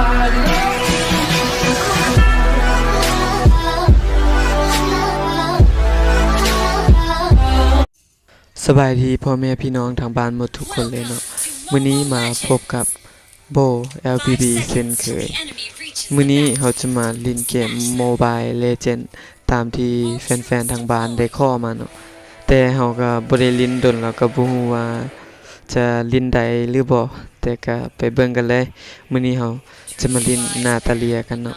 ສະບາຍດີພໍ່ແມ່ພີ່ນ້ອງທາງບ້ານໝົດທຸກຄົນເລີຍເນາະ. ມື້ນີ້ມາພົບກັບໂບ ແອລ ບີ ບີ ເຊັ່ນເຄີຍ. ມື້ນີ້ເຮົາຈະມາຫຼິ້ນເກມ Mobile Legend ຕາມທີ່ແຟນໆທາງບ້ານໄດ້ຂໍມາເນາະ. ແຕ່ເຮົາກໍບໍ່ໄດ້ຫຼິ້ນດົນແລ້ວ ກໍບໍ່ຮູ້ວ່າຈະຫຼິ້ນໄດ້ຫຼືບໍ່, ແຕ່ກໍໄປເບິ່ງກັນເລີຍ. ມື້ນີ້ເຮົາຈະມາຫຼິ້ນນາຕາເລຍກັນເນາະ.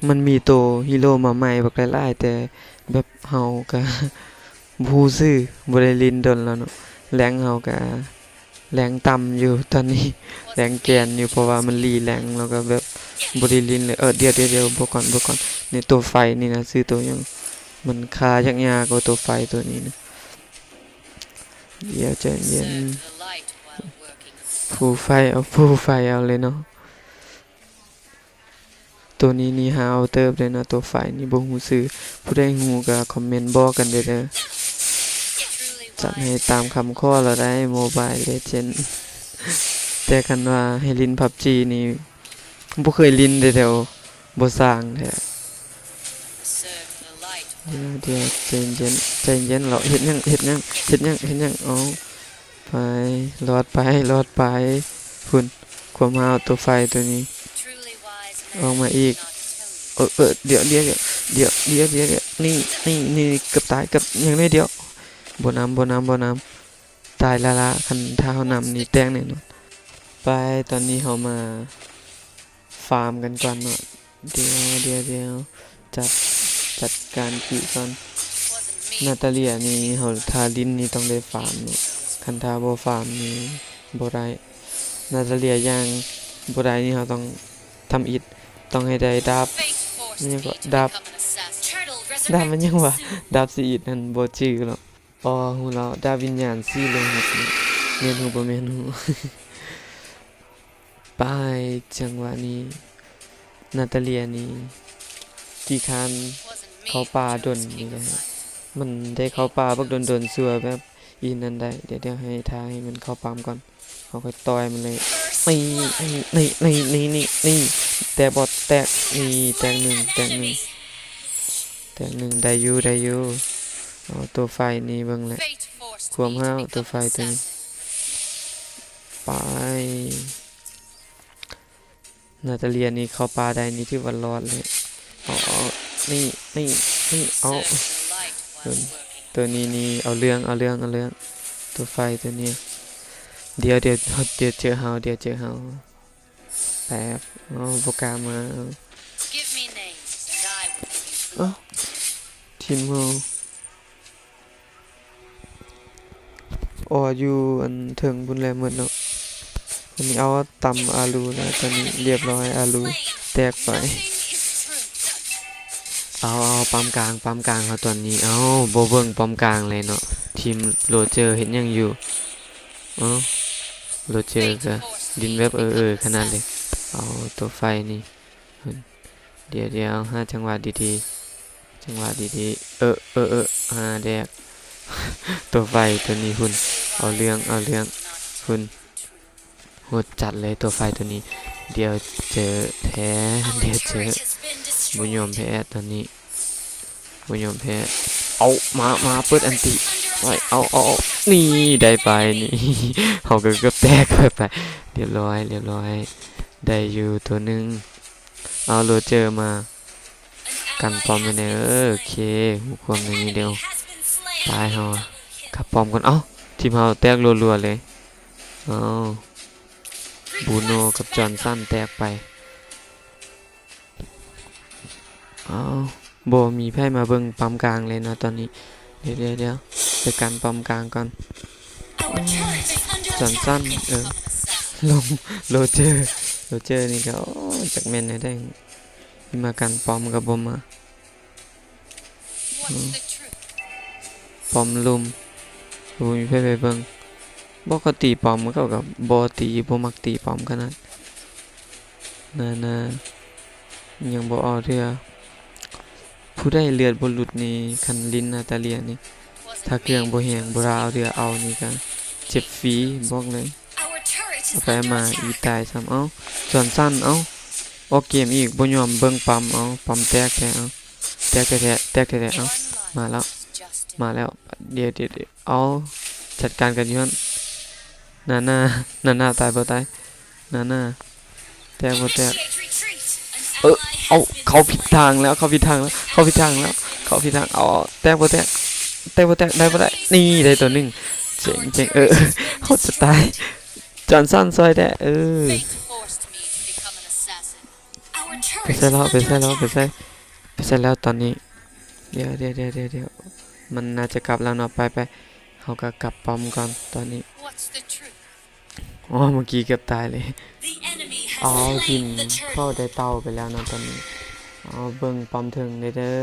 ມັນມີໂຕຮີໂຣມາໃໝ່ບັກຫຼາຍໆ ແຕ່ແບບເຮົາກະບໍ່ຮູ້ຊື່ ບໍ່ໄດ້ຫຼິ້ນດົນແລ້ວເນາະ. ແລງເຮົາກະແລງຕ່ຳຢູ່ຕອນນີ້ ແລງແກນຢູ່ ເພາະວ່າມັນລີແລງ ແລ້ວກະແບບບໍ່ໄດ້ຫຼິ້ນເລີຍ. ເອີ ດຽວໆໆ ບໍ່ກ່ອນ ບໍ່ກ່ອນ. ໃນໂຕໄຟນີ້ນະ ຊື່ໂຕຫຍັງ? ມັນຄາຍາກໆ ໂອ ໂຕໄຟໂຕນີ້ນະ. ດຽວໃຈເຢັນ ຟູໄຟເອົາ ຟູໄຟເອົາເລີຍເນາະ. ໂຕນີ້ນີ້ຫາເອົາເຕີບເດ້ເນາະ ໂຕໄຟນີ້ບໍ່ຮູ້ຊື່. ຜູ້ໃດຮູ້ກໍຄອມເມັນບອກກັນເດີ້ເດີ. ຈັດໃຫ້ຕາມຄຳຂໍລະໄດ້ Mobile Legend. ແຕ່ຄັນວ່າໃຫ້ຫຼິ້ນ PUBG ນີ້ບໍ່ເຄີຍຫຼິ້ນເດ້ ແຖວບໍ່ຊ່າງແທ້. ດຽວ ດຽວ ໃຈເຢັນ ໃຈເຢັນ ເລາະ ເຮັດຫຍັງ ເຮັດຫຍັງ ເຮັດຫຍັງ ເຮັດຫຍັງ ເອົາ ໄປ ລອດໄປ ລອດໄປ. ພຸ້ນ ຄວາມຮ້າວ ຕົວໄຟຕົວນີ້ ອອກມາອີກ. ເອີ ເອີ ດຽວ ດຽວ ດຽວ ນີ້ ນີ້ ນີ້ ເກືອບຕາຍ ເກືອບ ຍັງໜ້ອຍດຽວ. ບໍ່ນຳ ບໍ່ນຳ ບໍ່ນຳ ຕາຍແລ້ວລະ. ຄັນຖ້າເຮົານຳນີ້ແຕກແນ່ນອນ. ໄປ ຕອນນີ້ເຮົາມາ ຟາມກັນກ່ອນເນາະ. ດຽວ ດຽວ ດຽວ ຈັດ ຈັດການກີ້ກ່ອນ. ນາຕາເລຍນີ້ ເຮົາຖ້າຫຼິ້ນນີ້ຕ້ອງໄດ້ຟາມເນາະ. ຄັນຖ້າບໍ່ຟາມນີ້ບໍ່ໄດ້. ນາຕາເລຍຢ່າງບໍ່ໄດ້ນີ້ ເຮົາຕ້ອງທຳອິດ ຕ້ອງໃຫ້ໄດ້ດາບ ຫຍັງເກາະ ດາບ ດາບມັນຫຍັງວະ? ດາບຊີອິດຫັ້ນ ບໍ່ຈື່ເນາະ. ອໍ ຮູ້ແລ້ວ ດາບວິນຍານສີ່ເລຍ ແມ່ນຮູ້ບໍ່ແມ່ນຮູ້. ໄປ ຈັງຫວະນີ້ ນາຕາເລຍນີ້ຂີ້ຄ້ານເຂົ້າປ່າດົນນີ້ແຫຼະ. ມັນໄດ້ເຂົ້າປ່າບັກດົນໆ ຊົ່ວແບບອີ່ນັ້ນໄດ້. ດຽວ ດຽວໃຫ້ ຖ້າໃຫ້ມັນເຂົ້າປ້ອມກ່ອນ ເຮົາຄ່ອຍຕ່ອຍມັນເລີຍ. ນີ້ ນີ້ ນີ້ ນີ້ ແຕກບໍ່? ແຕກ ນີ້ ແຕກໜຶ່ງ ແຕກໜຶ່ງ ແຕກໜຶ່ງ. ໄດ້ຢູ່ ໄດ້ຢູ່. ເອົາ ຕົວໄຟນີ້ເບິ່ງແຫຼະ ຄວາມຫ້າວ ຕົວໄຟຕົວນີ້. ໄປ ນາຕາເລຍນີ້ເຂົ້າປ່າໄດ້ນີ້ຖືວ່າລອດເລີຍ. ເອົາ ເອົາ ນີ້ ນີ້ ນີ້ ເອົາ ຕົວນີ້ນີ້ ເອົາເລື່ອງ ເອົາເລື່ອງ ເອົາເລື່ອງ ຕົວໄຟຕົວນີ້. ດຽວ ດຽວ ດຽວເຈີເຮົາ ດຽວເຈີເຮົາ. ແປບ ເອົາ ບໍ່ກ້າມາ. ເອົ້າ ທີມເຮົາ ອໍ ຢູ່ອັນເທິງພຸ້ນແຫຼະໝົດເນາະ. ອັນນີ້ເອົາຕຳອາລູແລ້ວ ຕອນນີ້ລຽບຮ້ອຍ ອາລູແຕກໄປ. ເອົາ ເອົາ ປ້ອມກາງ ປ້ອມກາງເຮົາຕອນນີ້. ເອົາ ບໍ່ເບິ່ງປ້ອມກາງເລີຍເນາະ. ທີມໂຣເຈີເຮັດຫຍັງຢູ່? ເອົາ ໂຣເຈີກໍຫຼິ້ນແບບເອີໆຂະໜາດເລີຍ. ເອົາ ຕົວໄຟນີ້ ດຽວ ດຽວ ຫາຈັງຫວະດີໆ ຈັງຫວະດີໆ. ເອີ ເອີ ເອີ ຫາແດກ ຕົວໄຟຕົວນີ້ພຸ້ນ. ເອົາເລື່ອງ ເອົາເລື່ອງ ພຸ້ນ. ໂຫດຈັດເລີຍຕົວໄຟຕົວນີ້. ດຽວເຈີແທ້ ດຽວເຈີ ບໍ່ຍອມແພ້ຕອນນີ້ ບໍ່ຍອມແພ້. ເອົາ ມາ ມາ ເປີດອັນຕິໄວ້. ເອົາ ເອົາ ເອົາ ນີ້ ໄດ້ໄປນີ້. ເຮົາກໍເກືອບແຕກໄປ ໄປ ລຽບຮ້ອຍ ລຽບຮ້ອຍ. ໄດ້ຢູ່ຕົວໜຶ່ງ. ເອົາ ໂຣເຈີມາກັນປ້ອມໄວ້ແດ່. ເອີ ໂອເຄ ຮູ້ຄວາມໃນນີ້ແລ້ວ. ຕາຍເຮົາ ກັບປ້ອມກ່ອນ. ເອົ້າ ທີມເຮົາແຕກລົວໆເລີຍ. ເອົ້າ ບຣູໂນກັບຈອນສັນແຕກໄປ. ເອົ້າ ບໍ່ມີໃຜມາເບິ່ງປ້ອມກາງເລີຍເນາະຕອນນີ້. ດຽວໆໆ ໄປກັນປ້ອມກາງກ່ອນ. ຈອນສັນ ເອີ ລົງ ໂຣເຈີ ໂຣເຈີນີ້ກໍ ໂອ້ ຈັກແມ່ນແນວໃດ ມາກັນປ້ອມກໍບໍ່ມາ. ປ້ອມລຸ່ມ ບໍ່ມີໃຜໄປເບິ່ງ. ບໍ່ ເຂົາຕີປ້ອມ ເຂົາກໍບໍ່ຕີ ບໍ່ມັກຕີປ້ອມຂະໜາດ. ນານາ ຍັງບໍ່ເອົາເທື່ອ. ຜູ້ໃດເລືອດບໍ່ຫຼຸດນີ້ ຄັນຫຼິ້ນນາຕາເລຍນີ້ ຖ້າເຄື່ອງບໍ່ແຮງ ບໍ່ຖ້າເອົາເທື່ອ ເອົານີ້ກະເຈັບຟຣີ ບອກເລີຍ. ເອົາໄປມາອີຕາຍຊ້ຳ. ເອົ້າ ຈອນສັນ ເອົ້າ ອອກເກມອີກ ບໍ່ຍອມເບິ່ງປ້ອມ. ເອົາ ປ້ອມແຕກແທ້. ເອົາ ແຕກແທ້ໆ ແຕກແທ້ໆ. ເອົາ ມາແລ້ວ ມາແລ້ວ. ດຽວໆໆ ເອົາ ຈັດການກັນຢູ່ຫັ້ນ. ນານາ ນານາຕາຍບໍ່ຕາຍ? ນານາ ແຕກບໍ່ແຕກ? ເອີ ເອົາ ເຂົ້າຜິດທາງແລ້ວ ເຂົ້າຜິດທາງແລ້ວ ເຂົ້າຜິດທາງແລ້ວ ເຂົ້າຜິດທາງ. ເອົາ ແຕກບໍ່ແຕກ? ແຕກບໍ່ແຕກ? ໄດ້ບໍ່ໄດ້? ນີ້ ໄດ້ຕົວໜຶ່ງ. ເຈັງໆ ເອີ ເຮົາຈະຕາຍ. ຈອນສັນຊ່ອຍແດ່. ເອີ ໄປໃສແລ້ວ? ໄປໃສແລ້ວ? ໄປໃສ ໄປໃສແລ້ວຕອນນີ້? ດຽວໆໆໆ ມັນໜ້າຈະກັບແລ້ວເນາະ. ໄປໆ ເຮົາກໍກັບປ້ອມກ່ອນຕອນນີ້. ອໍ ເມື່ອກີ້ເກືອບຕາຍເລີຍ. ເອົາ ທີມເຂົາໄດ້ເຕົາໄປແລ້ວເນາະຕອນນີ້. ເອົາ ເບິ່ງປ້ອມເທິງແດ່ເດີ.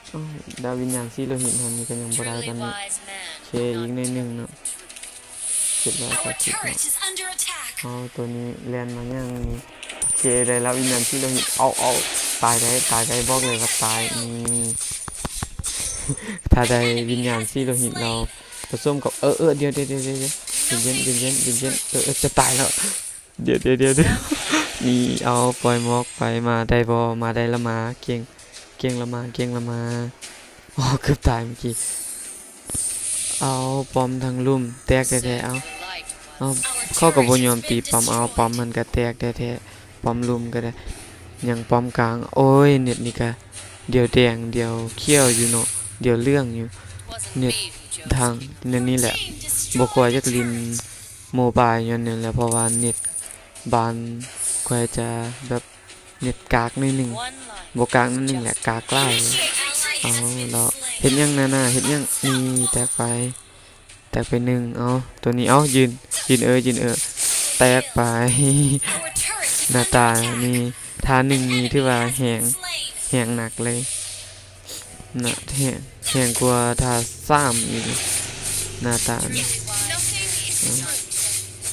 ເອົາ ດາວວິນຍານສີໂລຫິດເຮົານີ້ກໍຍັງບໍ່ໄດ້ປານນີ້. ໂອເຄ ອີກໜ້ອຍໜຶ່ງເນາະ. ເຈັດຮ້ອຍເກົ້າສິບເນາະ. ເອົາ ໂຕນີ້ແລ່ນມາຫຍັງນີ້? ໂອເຄ ໄດ້ລະວິນຍານສີໂລຫິດ. ເອົາ ເອົາ ຕາຍໄດ້ ຕາຍໄດ້ ບອກເລີຍວ່າຕາຍ. ນີ້ ຖ້າໄດ້ວິນຍານສີໂລຫິດແລ້ວ ປະສົມກັບ ເອີ ເອີ ດຽວໆ ດຽວໆ ດຽວໆ ເຢັນໆ ເຢັນໆ ເຢັນໆ. ເອີ ເອີ ຈະຕາຍແລ້ວ. ດຽວໆ ດຽວໆ ນີ້ ເອົາ ປ່ອຍໝອກໄປ. ມາໄດ້ບໍ່? ມາໄດ້ລະມາ. ເກັ່ງ ເກັ່ງລະມາ ເກັ່ງລະມາ. ໂອ້ ເກືອບຕາຍເມື່ອກີ້. ເອົາ ປ້ອມທາງລຸ່ມແຕກແທ້ໆ. ເອົາ ເອົາ ເຂົາກໍບໍ່ຍອມຕີປ້ອມ. ເອົາ ປ້ອມມັນກໍແຕກແທ້ໆ ປ້ອມລຸ່ມກໍໄດ້ ຍັງປ້ອມກາງ. ໂອ້ຍ ເນັດນີ້ກະດຽວແດງດຽວຂຽວຢູ່ເນາະ ດຽວເຫຼືອງຢູ່. ເນັດທາງແນວນີ້ແຫຼະ ບໍ່ຄ່ອຍຢາກຫຼິ້ນໂມບາຍຍ້ອນນີ້ແຫຼະ ເພາະວ່າເນັດບ້ານຂ້ອຍຈະແບບ ເນັດກາກໜ້ອຍໜຶ່ງ ບໍ່ກາກໜ້ອຍໜຶ່ງແຫຼະ ກາກຫຼາຍ. ເອົາ ແລ້ວເຮັດຫຍັງນານາ ເຮັດຫຍັງ? ນີ້ ແຕກໄປ ແຕກໄປໜຶ່ງ. ເອົາ ໂຕນີ້ ເອົາ ຢືນ ຢືນເອີ ຢືນເອີ ແຕກໄປ. ໜ້າຕານີ້ ທ່າໜຶ່ງນີ້ຖືວ່າແຮງ ແຮງໜັກເລີຍ. ນະ ແຮງ ແຮງກວ່າທ່າສາມອີກ ໜ້າຕານີ້. ເອີ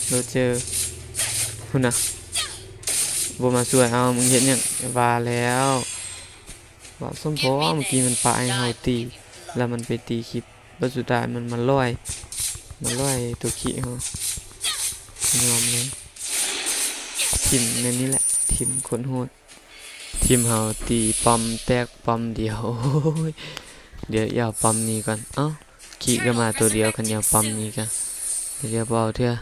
ໂຣເຈີ ພຸ້ນນະ ບໍ່ມາຊ່ວຍ. ເອົາ ມຶງເຮັດຫຍັງ? ວ່າແລ້ວ ວ່າສົມພໍ ເມື່ອກີ້ມັນປະໃຫ້ເຮົາຕີ ແລ້ວມັນໄປຕີຄລິບ ແລ້ວສຸດທ້າຍມັນມາລອຍ ມາລອຍໂຕຄີເຮົາ. ຍອມເລີຍ ທີມແນວນີ້ແຫຼະ ທີມໂຄດໂຫດ. ທີມເຮົາຕີປ້ອມແຕກປ້ອມດຽວ. ໂອ້ຍ ດຽວເອົາປ້ອມນີ້ກ່ອນ. ເອົ້າ ຄີກໍມາໂຕດຽວ ຄັນເອົາປ້ອມນີ້ກໍ ດຽວບໍ່ເອົາເທື່ອ.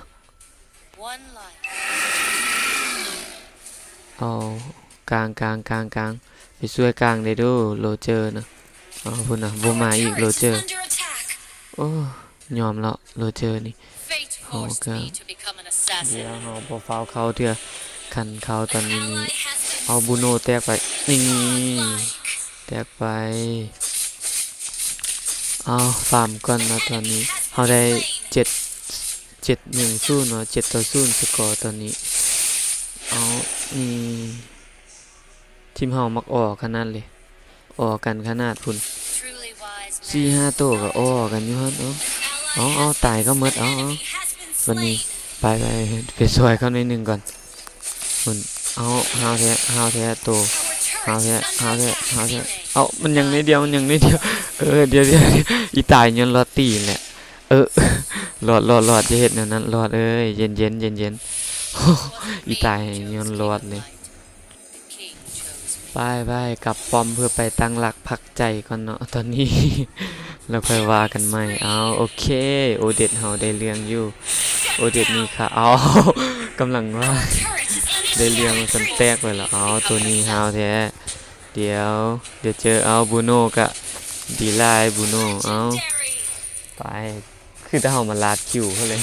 ເອົາກາງ ກາງ ກາງ ກາງ ໄປຊ່ວຍກາງໄດ້ດູ ໂຣເຈີນະ. ເອົາ ພຸ້ນນະ ບໍ່ມາອີກ ໂຣເຈີ. ໂອ້ ຍອມແລ້ວ ໂຣເຈີນີ້. ເຮົາກໍ ດຽວເຮົາບໍ່ຟ້າວເຂົ້າເທື່ອ ຄັນເຂົ້າຕອນນີ້ນີ້. ເອົາ ບຣູໂນແຕກໄປ ນີ້ ແຕກໄປ. ເອົາ ຟາມກ່ອນເນາະ ຕອນນີ້ເຮົາໄດ້ເຈັດ ເຈັດໜຶ່ງສູນເນາະ ເຈັດຕໍ່ສູນສະກໍຕອນນີ້. ເອົາ ນີ້ ທີມເຮົາມັກອໍຂະໜາດເລີຍ ອໍກັນຂະໜາດພຸ້ນ ສີ່ຫ້າໂຕກໍອໍກັນຢູ່ຫັ້ນ. ເອົາ ເອົາ ເອົາ ຕາຍກໍໝົດ. ເອົາ ເອົາ ບັດນີ້ ໄປ ໄປ ໄປຊ່ວຍເຂົາໜ້ອຍໜຶ່ງກ່ອນພຸ້ນ. ເອົາ ຫ້າວແທ້ ຫ້າວແທ້ໂຕ ຫ້າວແທ້ ຫ້າວແທ້ ຫ້າວແທ້. ເອົາ ມັນຍັງໜ້ອຍດຽວ ມັນຍັງໜ້ອຍດຽວ. ເອີ ດຽວ ດຽວ ດຽວ ອີຕາຍຍ້ອນລອດຕີນແຫຼະ. ເອີ ລອດ ລອດ ລອດ ຢ່າເຮັດແນວນັ້ນ ລອດເອີຍ ເຢັນໆ ເຢັນໆ. ໂອ້ ອີຕາຍຍ້ອນລອດເລີຍ. ໄປໆ ກັບປ້ອມເພື່ອໄປຕັ້ງຫຼັກພັກໃຈກ່ອນເນາະຕອນນີ້ ແລ້ວຄ່ອຍວ່າກັນໃໝ່. ເອົາ ໂອເຄ ໂອເດັດເຮົາໄດ້ເລື່ອງຢູ່ ໂອເດັດນີ້ຄ່າ. ເອົາ ກຳລັງວ່າໄດ້ເລື່ອງວ່າຊັ້ນ ແຕກໄປແລ້ວ. ເອົາ ໂຕນີ້ຫ້າວແທ້ ດຽວ ດຽວເຈີ. ເອົາ ບຣູໂນກະດີຫຼາຍ ບຣູໂນ. ເອົາ ໄປ ຄືແຕ່ເຮົາມາລາດຄິວເຂົາເລີຍ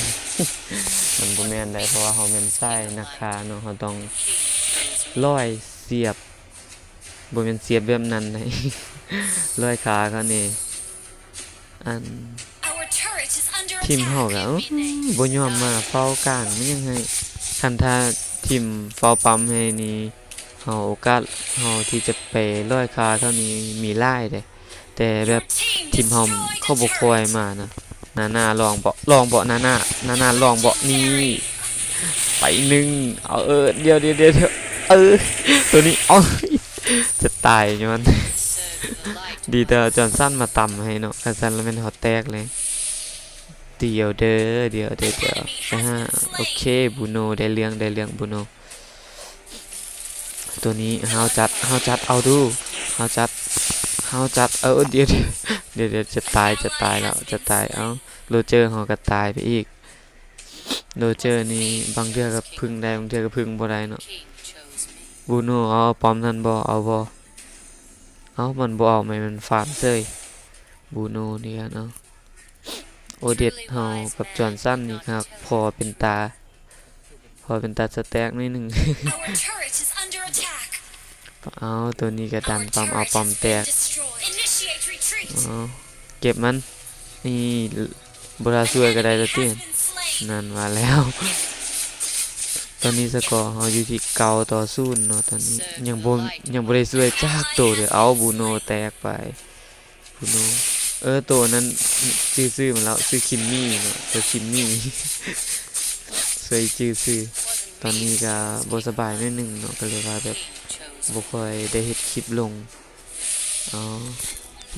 ມັນບໍ່ແມ່ນໄດ໋ ເພາະວ່າເຮົາແມ່ນສາຍນັກຂ້າເນາະ ເຮົາຕ້ອງລອຍສຽບ ບໍ່ແມ່ນສຽບແບບນັ້ນໃດ໋ ລອຍຂ້າເຂົານີ້. ອັນ ທີມເຮົາກະ ອື ບໍ່ຍອມມາເຝົ້າກາງ ມັນຍັງໃຫ້ ຄັນຖ້າທີມເຝົ້າປ້ອມໃຫ້ນີ້ ເຮົາ ໂອກາດເຮົາທີ່ຈະໄປລອຍຂ້າເຂົານີ້ມີຫຼາຍເດ້. ແຕ່ແບບທີມເຮົາເຂົາບໍ່ຄ່ອຍມານະ. ນານາລອງເບາະ ລອງເບາະ ນານາ ນານາລອງເບາະ. ນີ້ ໄປໜຶ່ງ. ເອົາ ເອີ ດຽວ ດຽວ ດຽວ ດຽວ ເອີ ໂຕນີ້ ເອົາ ຈະຕາຍຍ້ອນ ດີແຕ່ວ່າຈອນສັນມາຕຳໃຫ້ເນາະ ຄັນຊັ້ນລະແມ່ນເຮົາແຕກເລີຍ. ດຽວເດີ ດຽວ ດຽວ ດຽວ ອາ ໂອເຄ ບຣູໂນ ໄດ້ເລື່ອງ ໄດ້ເລື່ອງ ບຣູໂນ. ໂຕນີ້ຫ້າວຈັດ ຫ້າວຈັດ ເອົາດູ ຫ້າວຈັດ ຫ້າວຈັດ ເອີ ດຽວ ດຽວ ດຽວ ຈະຕາຍ ຈະຕາຍແລ້ວ ຈະຕາຍ ເອົ້າ ໂຣເຈີເຮົາກໍຕາຍໄປອີກ ໂຣເຈີນີ້ບາງເທື່ອກໍເພິ່ງໄດ້ ບາງເທື່ອກໍເພິ່ງບໍ່ໄດ້ເນາະ ບູໂນ ເອົາປ້ອມນັ້ນບໍ່ ເອົາບໍ່ ເອົ້າ ມັນບໍ່ເອົາ ແມ່ນມັນຟາມເສີຍ ບູໂນນີ້ກັນເອົາ ໂອເດັດເຮົາກັບຈອນສັນນີ້ຄັກ ພໍເປັນຕາ ພໍເປັນຕາສະແຕັກໜ້ອຍໜຶ່ງ ເອົາ ໂຕນີ້ກໍດັນປ້ອມ ເອົາປ້ອມແຕກ ເອົາ ເກັບມັນ ນີ້ ບໍ່ຖ້າຊ່ວຍກໍໄດ້ແລ້ວຕິ ນັ້ນວ່າແລ້ວ ຕອນນີ້ສະກໍເຮົາຢູ່ທີ່ເກົ້າຕໍ່ສູນເນາະ ຕອນນີ້ຍັງບໍ່ ຍັງບໍ່ໄດ້ຊ່ວຍຈັກໂຕເດີ ເອົາ ບູໂນແຕກໄປ ຄູໂນ ເອີ ໂຕນັ້ນຈື່ຊື່ມັນແລ້ວ ຊື່ຄິມມີເນາະ ເຈົ້າຄິມມີ ຊ່ວຍຈື່ຊື່ ຕອນນີ້ກໍບໍ່ສະບາຍໜ້ອຍໜຶ່ງເນາະ ກໍເລີຍວ່າແບບບໍ່ຄ່ອຍໄດ້ເຮັດຄລິບລົງ ເອົາ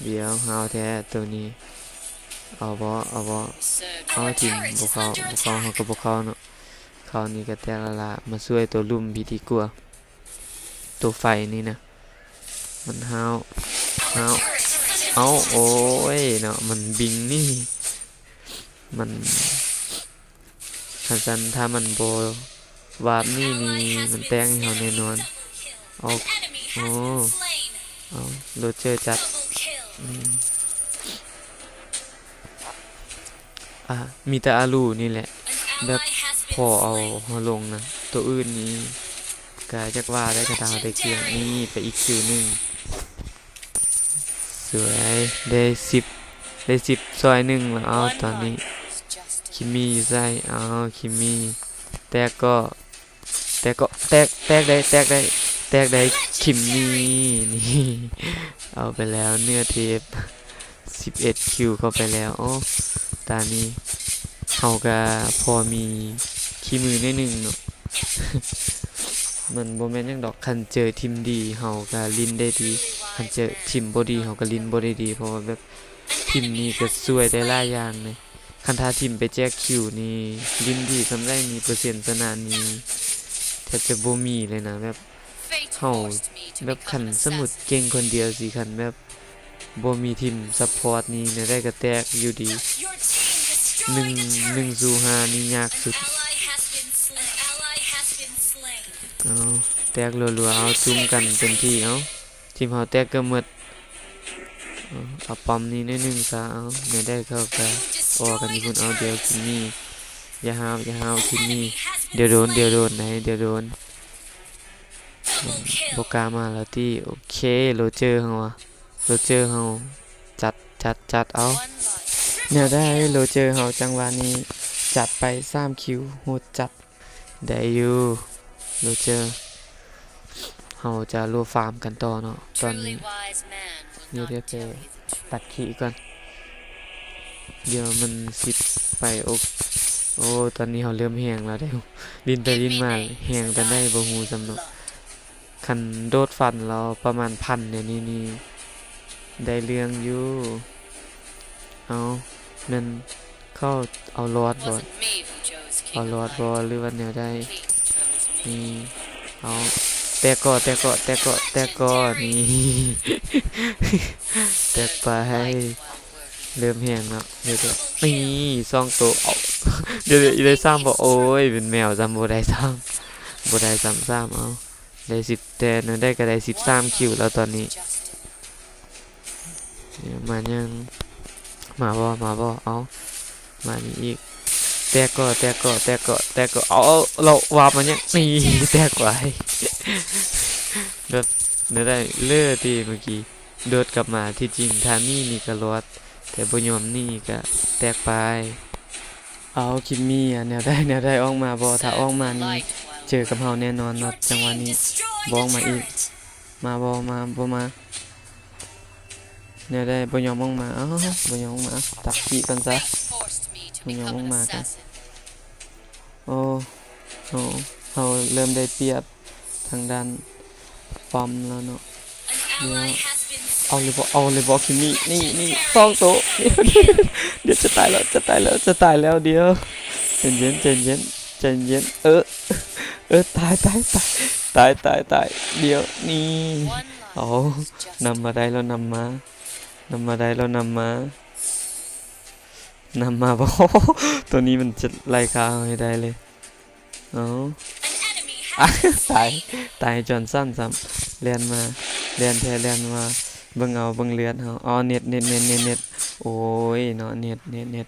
ດຽວ ຫ້າວແທ້ໂຕນີ້ ເອົາບໍ່ ເອົາບໍ່ ເອົາ ທີມບໍ່ເຂົ້າ ບໍ່ເຂົ້າ ເຮົາກໍບໍ່ເຂົ້າເນາະ ເຂົ້ານີ້ກໍແຕກລະລະ ມາຊ່ວຍໂຕລຸ່ມພີ້ດີກວ່າ ໂຕໄຟນີ້ນະ ມັນຫ້າວ ຫ້າວ ເອົ້າ ໂອ້ຍເນາະ ມັນບິງນີ້ ມັນ ຄັນຊັ້ນ ຖ້າມັນບໍ່ວາບໜີນີ້ ມັນແຕກໃຫ້ເຮົາແນ່ນອນ ເອົາ ໂອ້ ເອົາ ໂຣເຈີຈັດ ອືມ ອ່າ ມີແຕ່ອາລູນີ້ແຫຼະ ແບບພໍເອົາເຮົາລົງນະ ໂຕອື່ນນີ້ກະຢາກວ່າໄດ້ ກະຖ້າເຮົາໄດ້ເຄື່ອງ ນີ້ໄປອີກຄິວໜຶ່ງ ສວຍ ໄດ້ສິບ ໄດ້ສິບຊ່ອຍໜຶ່ງແລ້ວ ເອົາ ຕອນນີ້ ຄິມມີຢູ່ໃສ ເອົາ ຄິມມີ ແຕກກໍ ແຕກກໍ ແຕກ ແຕກໄດ້ ແຕກໄດ້ ແຕກໄດ້ ຄິມມີ ນີ້ ເອົາໄປແລ້ວ ເນື້ອເທບ ສິບເອັດຄິວເຂົ້າໄປແລ້ວ ໂອ້ ຕານີ້ເຮົາກະພໍມີຂີ້ມືໜ້ອຍໜຶ່ງເນາະ ມັນບໍ່ແມ່ນຫຍັງດອກ ຄັນເຈີທີມດີເຮົາກະຫຼິ້ນໄດ້ດີ ຄັນເຈີທີມບໍ່ດີເຮົາກະຫຼິ້ນບໍ່ໄດ້ດີ ເພາະວ່າແບບທີມນີ້ກະຊ່ວຍໄດ້ຫຼາຍຢ່າງເດ ຄັນຖ້າທີມໄປແຈກຄິວນີ້ ຫຼິ້ນດີສ່ຳໃດນີ້ ເປີເຊັນຊະນະນີ້ແທບຈະບໍ່ມີເລີຍນະ ແບບເຮົາ ແບບຄັນສົມມຸດເກັ່ງຄົນດຽວຊີ້ ຄັນແບບ ບໍ່ມີທີມຊັບພອດນີ້ ແນວໃດກໍແຕກຢູ່ດີ ໜຶ່ງ ໜຶ່ງສູ່ຫ້ານີ້ຍາກສຸດ ເອົາ ແຕກລົວໆ ເອົາ ຈຸ້ມກັນເຕັມທີ່ ເອົາ ທີມເຮົາແຕກເກືອບໝົດ ເອົາ ເອົາປ້ອມນີ້ໜ້ອຍໜຶ່ງຊະ ເອົາ ແນວໃດເຂົາກໍອໍກັນຢູ່ພຸ້ນ ເອົາ ດຽວຄິມມີ ຢ່າຫ້າວ ຢ່າຫ້າວ ຄິມມີ ດຽວໂດນ ດຽວໂດນ ໄດ໋ ດຽວໂດນ ບໍ່ກ້າມາແລ້ວຕິ ໂອເຄ ໂຣເຈີເຮົາ ໂຣເຈີເຮົາ ຈັດ ຈັດ ຈັດ ເອົາ ແນວໃດ ໂຣເຈີເຮົາ ຈັງຫວະນີ້ ຈັດໄປສາມຄິວ ໂຫດຈັດ ໄດ້ຢູ່ ໂຣເຈີ ເຮົາຈະລົວມຟາມກັນຕໍ່ເນາະ ຕອນນີ້ ດຽວ ດຽວ ຕັດຄີກ່ອນ ດຽວມັນຊິໄປ ໂອ ໂອ ຕອນນີ້ເຮົາເລີ່ມແຮງແລ້ວເດ້ ຫຼິ້ນໄປຫຼິ້ນມາແຮງປານໃດບໍ່ຮູ້ຊ້ຳເນາະ ຄັນໂດດຟັນລາວປະມານພັນ ດຽວນີ້ນີ້ ໄດ້ເລື່ອງຢູ່ ເອົາ ແມ່ນເຂົາເອົາລອດບໍ່ ເອົາລອດບໍ່ ຫຼືວ່າແນວໃດ ນີ້ ເອົາ ແຕກກໍ ແຕກກໍ ແຕກກໍ ແຕກກໍ ນີ້ ແຕກໄປ ເລີ່ມແຮງແລ້ວ ດຽວ ນີ້ ສອງໂຕ ເອົາ ດຽວ ດຽວ ໄດ້ສາມບໍ່ ໂອ້ຍ ເປັນແມວຊ້ຳ ບໍ່ໄດ້ສາມ ບໍ່ໄດ້ຊ້ຳສາມ ເອົາ ໄດ້ສິບ ແຕ່ແນວໃດກໍໄດ້ສິບສາມຄິວແລ້ວຕອນນີ້ ມາຍັງ ມາບໍ່ ມາບໍ່ ເອົາ ມານີ້ອີກ ແຕກກໍ ແຕກກໍ ແຕກກໍ ແຕກກໍ ເອົາ ເອົາ ລາວວາບມາຍັງ ນີ້ ແຕກໄວ ແບບ ແນວໃດເລີຕິເມື່ອກີ້ ໂດດກັບມາ ທີ່ຈິງຖ້າໜີນີ້ກໍລອດ ແຕ່ບໍ່ຍອມໜີກໍແຕກໄປ ເອົາ ຄິມມີ ອະ ແນວໃດ ແນວໃດ ອອກມາບໍ່ ຖ້າອອກມານີ້ ເຈີກັບເຮົາແນ່ນອນເນາະ ຈັງຫວະນີ້ ບໍ່ອອກມາອີກ ມາບໍ່ ມາ ບໍ່ມາ ແນວໃດ ບໍ່ຍອມອອກມາ ເອົ້າ ບໍ່ຍອມອອກມາ ຕັດຄີກ່ອນຊະ ບໍ່ຍອມອອກມາກະ ໂອ້ ເຮົາ ເຮົາເລີ່ມໄດ້ປຽບ ທາງດ້ານປ້ອມແລ້ວເນາະ ດຽວ ເອົາເລີຍບໍ່ ເອົາເລີຍບໍ່ ຄິມມີ ນີ້ ນີ້ ສອງໂຕ ດຽວຈະຕາຍແລ້ວ ຈະຕາຍແລ້ວ ຈະຕາຍແລ້ວ ດຽວ ໃຈເຢັນ ໃຈເຢັນ ໃຈເຢັນ ເອີ ເອີ ຕາຍ ຕາຍ ຕາຍ ຕາຍ ຕາຍ ຕາຍ ດຽວນີ້ ເອົາ ນຳມາໄດ້ແລ້ວ ນຳມາ ນຳມາໄດ້ແລ້ວ ນຳມາ ນຳມາບໍ່? ໂຕນີ້ມັນຈະໄລ່ຂ້າເຮົາໃຫ້ໄດ້ເລີຍ. ເອົາ ຕາຍ ຕາຍຈອນສັນຊ້ຳ ແລ່ນມາ ແລ່ນແທ້ແລ່ນມາ ເບິ່ງເອົາ ເບິ່ງເລືອດເຮົາ. ອໍ ເນັດ ເນັດ ເນັດ ເນັດ ເນັດ ໂອ້ຍເນາະ ເນັດ ເນັດ ເນັດ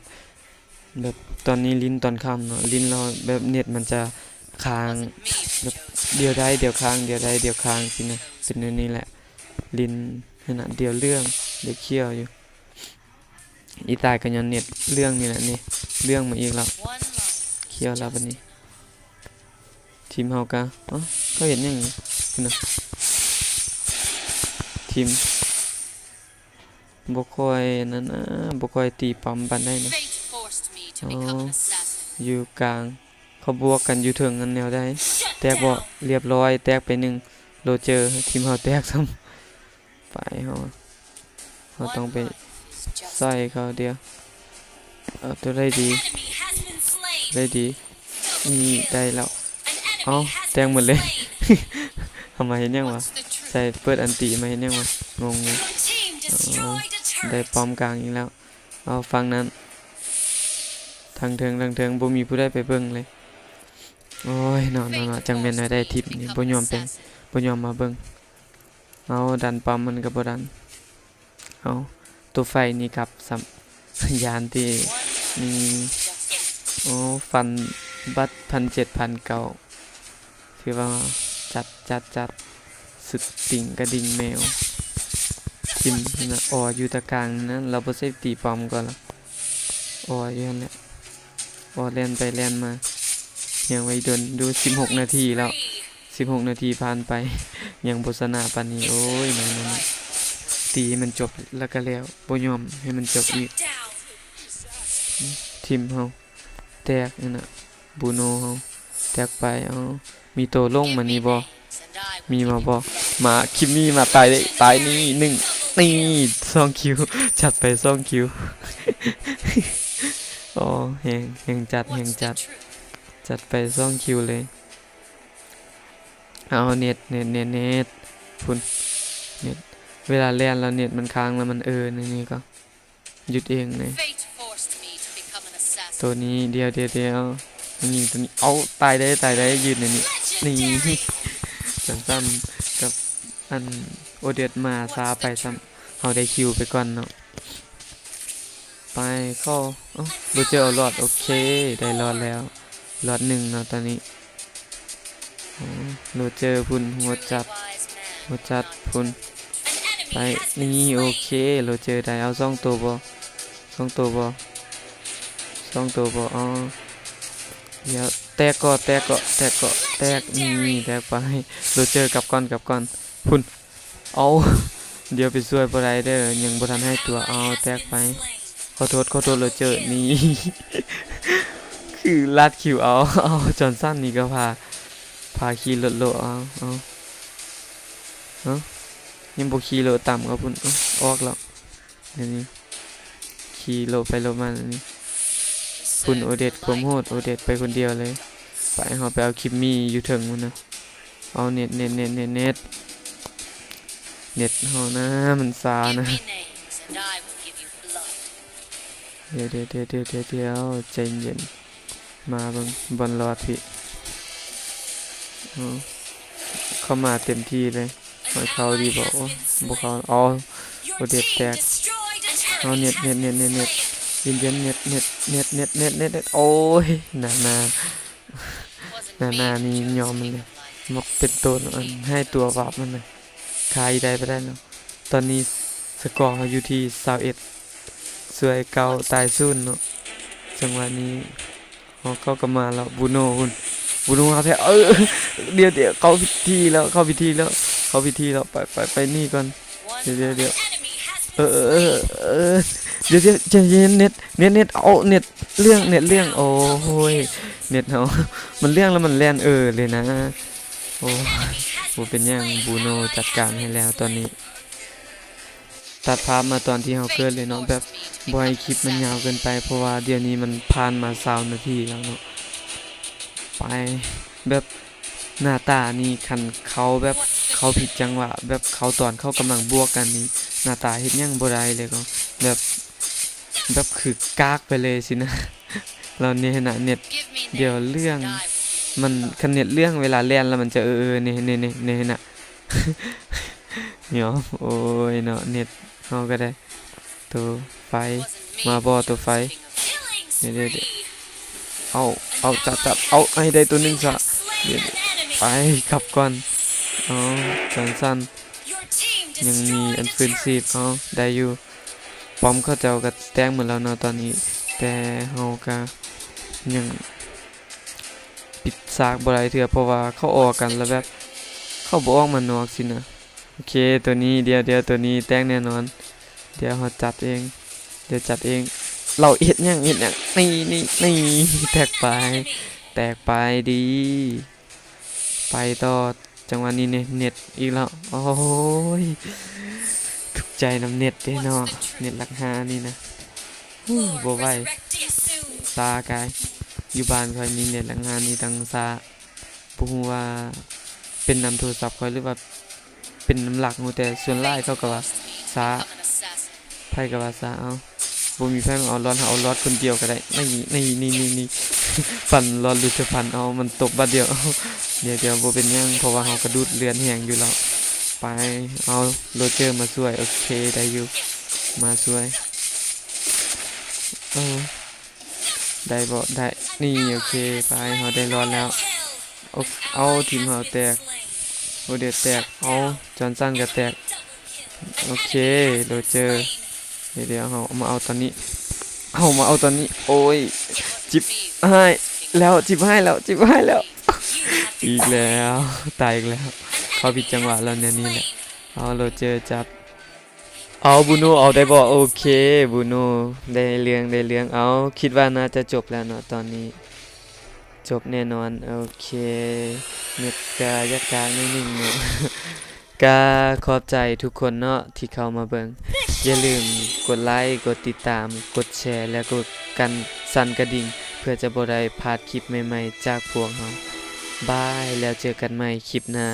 ແບບຕອນນີ້ຫຼິ້ນຕອນຄ່ຳເນາະ ຫຼິ້ນແລ້ວແບບເນັດມັນຈະຄ້າງ ແບບດຽວໄດ້ດຽວຄ້າງ ດຽວໄດ້ດຽວຄ້າງຊີ້ນະ ເປັນແນວນີ້ແຫຼະ. ຫຼິ້ນຫັ້ນນະ ດຽວເຫຼືອງ ດຽວຂຽວຢູ່. ອີຕາຍກໍຍ້ອນເນັດເລື່ອງນີ້ແຫຼະນີ້ ເລື່ອງມາອີກແລ້ວ ຂຽວແລ້ວບັດນີ້. ທີມເຮົາກະ ເອົ້າ ເຂົາເຮັດຫຍັງນີ້ນະ ທີມບໍ່ຄ່ອຍນັ້ນນະ ບໍ່ຄ່ອຍຕີປ້ອມປານໃດນະ. ອໍ ຢູ່ກາງ ເຂົາບວກກັນຢູ່ເທິງນັ້ນແນວໃດ? ແຕກບໍ່? ລຽບຮ້ອຍ ແຕກໄປໜຶ່ງ. ໂຣເຈີ ທີມເຮົາແຕກຊ້ຳ. ໄປເຮົາ ເຮົາຕ້ອງໄປໃສ່ເຂົາດຽວ. ເອົາ ຕົວໃດດີ? ຕົວໃດດີ? ນີ້ ໄດ້ແລ້ວ. ເອົ້າ ແຕກໝົດເລີຍ. ເຮົາມາເຮັດຫຍັງວະ? ໃສ່ເປີດອັນຕິມາເຮັດຫຍັງວະ? ງົງຢູ່. ອໍ ໄດ້ປ້ອມກາງອີກແລ້ວ. ເອົາ ຝັ່ງນັ້ນ ທາງເທິງ ທາງເທິງ ບໍ່ມີຜູ້ໃດໄປເບິ່ງເລີຍ. ໂອ້ຍ ເນາະ ເນາະ ເນາະ ຈັ່ງແມ່ນແນວໃດ ທີມນີ້ບໍ່ຍອມເປັນ ບໍ່ຍອມມາເບິ່ງ. ເອົາ ດັນປ້ອມມັນກໍບໍ່ດັນ. ເອົາ ຕົວໄຟນີ້ກັບຊ້ຳ ຢ້ານຕິ ນີ້. ໂອ້ ຟັນບັດ ພັນເຈັດ ພັນເກົ້າ ຖືວ່າຈັດ ຈັດ ຈັດ ສຸດຕິ່ງກະດິ່ງແມວ. ທີມນັ້ນນະ ອໍ ຢູ່ຕະກາງນັ້ນ ລາວບໍ່ໃຊ້ຕີປ້ອມກ່ອນລະ ອໍ ຢູ່ຫັ້ນແຫຼະ. ອໍ ແລ່ນໄປແລ່ນມາ ຍັງໄວ້ດົນຢູ່. ສິບຫົກນາທີແລ້ວ ສິບຫົກນາທີຜ່ານໄປ ຍັງບໍ່ຊະນະປານນີ້. ໂອ້ຍ ນັ້ນໆ ຕີໃຫ້ມັນຈົບແລ້ວກະແລ້ວ ບໍ່ຍອມໃຫ້ມັນຈົບອີກ. ທີມເຮົາແຕກຫັ້ນນະ ບູໂນເຮົາແຕກໄປ. ເອົາ ມີໂຕລົງມານີ້ບໍ່? ມີມາບໍ່? ມາ ຄິມມີ ມາ ຕາຍເດ້ ຕາຍນີ້ ໜຶ່ງ ນີ້ ສອງຄິວ ຈັດໄປສອງຄິວ. ອໍ ແຮງ ແຮງຈັດ ແຮງຈັດ ຈັດໄປສອງຄິວເລີຍ. ເອົາ ເນັດ ເນັດ ເນັດ ເນັດ ພຸ້ນ ເນັດ ເວລາແລ່ນແລ້ວເນັດມັນຄ້າງ ແລ້ວມັນເອີ ນີ້ ນີ້ກໍ ຢຸດເອງເລີຍ. ໂຕນີ້ ດຽວ ດຽວ ດຽວ ນີ້ ໂຕນີ້ ເອົາ ຕາຍໄດ້ ຕາຍໄດ້ ຢືນໃນນີ້ ນີ້ ຊັ້ນໆ ກັບອັນ ໂອເດັດມາຊ້າໄປຊ້ຳ ເຮົາໄດ້ຄິວໄປກ່ອນເນາະ. ໄປ ເຂົ້າ ເອົ້າ ໂຣເຈີເອົາລອດ ໂອເຄ ໄດ້ລອດແລ້ວ ລອດໜຶ່ງເນາະຕອນນີ້. ອໍ ໂຣເຈີພຸ້ນ ໂຫດຈັດ ໂຫດຈັດພຸ້ນ. ໄປ ນີ້ ໂອເຄ ໂຣເຈີໄດ້. ເອົາ ສອງໂຕບໍ່? ສອງໂຕບໍ່? ສອງໂຕບໍ່? ອໍ ດຽວ ແຕກກໍ ແຕກກໍ ແຕກກໍ ແຕກ ນີ້ ແຕກໄປ. ໂຣເຈີກັບກ່ອນ ກັບກ່ອນ ພຸ້ນ. ເອົາ ດຽວໄປຊ່ວຍບໍ່ໄດ້ເດີ ຍັງບໍ່ທັນຫາຍຕົວ. ເອົາ ແຕກໄປ. ຂໍໂທດ ຂໍໂທດ ໂຣເຈີ ນີ້ ຄືລາດຄິວເອົາ. ເອົາ ຈອນສັນນີ້ກໍພາ ພາຂີ່ລົດໂລ ເອົາ ເອົາ ເອົ້າ ຍັງບໍ່ຂີ່ໂລຕາມເຂົາພຸ້ນ. ເອົ້າ ອອກແລ້ວ ດຽວນີ້ ຂີ່ໂລໄປໂລມາ ດຽວນີ້ ພຸ້ນ ໂອເດັດຄວາມໂຫດ ໂອເດັດໄປຄົນດຽວເລີຍ. ໄປ ເຮົາໄປເອົາຄິມມີຢູ່ເທິງພຸ້ນນະ. ເອົາ ເນັດ ເນັດ ເນັດ ເນັດ ເນັດ ເນັດເຮົານະ ມັນຊ້ານະ. ດຽວ ດຽວ ດຽວ ດຽວ ດຽວ ດຽວ ໃຈເຢັນ ມາເບິ່ງບ່ອນລອດພີ້. ເອົາ ເຂົ້າມາເຕັມທີ່ເລີຍ. ໃຫ້ເຂົ້າດີບໍ່? ໂອ້ ບໍ່ເຂົ້າ. ເອົາ ໂອເດັດແຕກ. ເອົາ ເນັດ ເນັດ ເນັດ ເນັດ ເນັດ ຢືນຢັນ ເນັດ ເນັດ ເນັດ ເນັດ ເນັດ ເນັດ. ໂອ້ຍ ນານາ ນານານີ້ຍອມມັນເລີຍ ມັກເປັນໂຕນ ອັນ ໃຫ້ຕົວວາບມັນນະ ຄາອີໃດບໍ່ໄດ້ເນາະ. ຕອນນີ້ສະກໍເຮົາຢູ່ທີ່ຊາວເອັດ ຊ່ວຍເກົ້າ ຕາຍສູນເນາະ. ຈັງຫວະນີ້ ເຮົາເຂົ້າກັບມາແລ້ວ ບູໂນພຸ້ນ ບູໂນຫາແທ້. ເອີ ດຽວ ດຽວ ເຂົ້າພິທີແລ້ວ ເຂົ້າພິທີແລ້ວ ເຂົ້າພິທີແລ້ວ. ໄປ ໄປ ໄປໜີກ່ອນ. ດຽວ ດຽວ ດຽວ ເອີ ເອີ ເອີ ເອີ ດຽວ ດຽວ ໃຈເຢັນ ເນັດ ເນັດ ເນັດ ເອົາ ເນັດເລື່ອງ ເນັດເລື່ອງ. ໂອ້ຍ ເນັດເຮົາ ມັນເລື່ອງແລ້ວມັນແລ່ນເອີເລີຍນະ. ໂອ້ ບໍ່ເປັນຫຍັງ ບູໂນຈັດການໃຫ້ແລ້ວຕອນນີ້. ຕັດພາບມາຕອນທີ່ເຮົາເກີດເລີຍເນາະ ແບບບໍ່ໃຫ້ຄລິບມັນຍາວເກີນໄປ ເພາະວ່າດຽວນີ້ມັນຜ່ານມາຊາວນາທີແລ້ວເນາະ. ໄປ ແບບ ໜ້າຕານີ້ ຄັນເຂົ້າແບບເຂົ້າຜິດຈັງຫວະ ແບບເຂົ້າຕອນເຂົາກຳລັງບວກກັນນີ້ ໜ້າຕາເຮັດຫຍັງບໍ່ໄດ້ເລີຍ ກໍແບບ ແບບຄືກາກໄປເລີຍຊີ້ນະ. ແລ້ວນີ້ຫັ້ນນະ ເນັດດຽວເຫຼືອງ ມັນ ຄັນເນັດເຫຼືອງເວລາແລ່ນແລ້ວມັນຈະເອີໆ ນີ້ ນີ້ ນີ້ ນີ້ຫັ້ນນະ ຍອມ ໂອ້ຍເນາະ ເນັດເຮົາກໍໄດ້ ໂຕໄຟ ມາບໍ່ໂຕໄຟ ເດ ເດ ເດ ເອົາ ເອົາ ຈັດ ຈັດ ເອົາ ໃຫ້ໄດ້ໂຕໜຶ່ງຊະ ເດ ເດ ໄປ ກັບກ່ອນ ເອົາ ຈອນສັນ ຍັງມີອັນຟື້ນຊີບ ເອົາ ໄດ້ຢູ່ ປ້ອມເຂົາເຈົ້າກໍແຕກໝົດແລ້ວເນາະຕອນນີ້ ແຕ່ເຮົາກໍຍັງປິດສາກບໍ່ໄດ້ເທື່ອ ເພາະວ່າເຂົາອອກກັນແລ້ວແບບ ເຂົາບໍ່ອອກມານອກຊີ້ນະ. ໂອເຄ ໂຕນີ້ ດຽວ ດຽວ ໂຕນີ້ແຕກແນ່ນອນ ດຽວເຮົາຈັດເອງ ດຽວຈັດເອງ ລາວເຮັດຫຍັງ ເຮັດຫຍັງ ນີ້ ນີ້ ນີ້ ແຕກໄປ ແຕກໄປດີ ໄປຕໍ່ ຈັງຫວະນີ້ເນັດ ເນັດອີກແລ້ວ ໂອ້ຍ ທຸກໃຈນຳເນັດເດ້ເນາະ ເນັດຫຼັກຫ້ານີ້ນະ ໂອ້ ບໍ່ໄຫວ ຊ້າກາຍ ຢູ່ບ້ານຂ້ອຍມີເນັດຫຼັກຫ້ານີ້ຕັ້ງຊ້າ ບໍ່ຮູ້ວ່າເປັນນຳໂທລະສັບຂ້ອຍ ຫຼືວ່າເປັນນຳຫຼັກ ຮູ້ແຕ່ສ່ວນຫຼາຍເຂົາກໍວ່າຊ້າ ໃຜກໍວ່າຊ້າ ເອົາ ບໍ່ມີໃຜມາເອົາລອດ ເຮົາເອົາລອດຄົນດຽວກໍໄດ້ ນີ້ ນີ້ ນີ້ ນີ້ ນີ້ ປັ່ນລອດລຸດເທື່ອພັນ ເອົາ ມັນຕົບບາດດຽວ ເອົາ ດຽວ ດຽວ ບໍ່ເປັນຫຍັງ ເພາະວ່າເຮົາກະດູດເລືອດແຮງຢູ່ແລ້ວ ໄປ ເອົາ ໂຣເຈີມາຊ່ວຍ ໂອເຄ ໄດ້ຢູ່ ມາຊ່ວຍ ເອີ ໄດ້ບໍ່ ໄດ້ ນີ້ ໂອເຄ ໄປ ເຮົາໄດ້ລອດແລ້ວ ໂອ ເອົາ ທີມເຮົາແຕກ ໂຣເຈີແຕກ ເອົາ ຈອນສັນກໍແຕກ ໂອເຄ ໂຣເຈີ ດຽວ ດຽວ ເຮົາມາເອົາຕອນນີ້ ເຮົາມາເອົາຕອນນີ້ ໂອ້ຍ ຈິບຮ້າຍແລ້ວ ຈິບຮ້າຍແລ້ວ ຈິບຮ້າຍແລ້ວ ອີກແລ້ວ ຕາຍອີກແລ້ວ ເຂົ້າຜິດຈັງຫວະແລ້ວແນວນີ້ແຫຼະ ເອົາ ໂຣເຈີຈັດ ເອົາ ບຣູໂນ ເອົາ ໄດ້ບໍ່ ໂອເຄ ບຣູໂນ ໄດ້ເລື່ອງ ໄດ້ເລື່ອງ ເອົາ ຄິດວ່າໜ້າຈະຈົບແລ້ວເນາະ ຕອນນີ້ ຈົບແນ່ນອນ ໂອເຄ ເນັດກະຢາກກາກໜ້ອຍໜຶ່ງເນາະ ກະຂອບໃຈທຸກຄົນເນາະທີ່ເຂົ້າມາເບິ່ງ ຢ່າລືມກົດໄລ ກົດຕິດຕາມ ກົດແຊ ແລະ ກົດກັນສັ່ນກະດິ່ງ ເພື່ອຈະບໍ່ໄດ້ພາດຄລິບໃໝ່ໆຈາກພວກເຮົາ ບາຍ ແລ້ວເຈີກັນໃໝ່ຄລິບໜ້າ.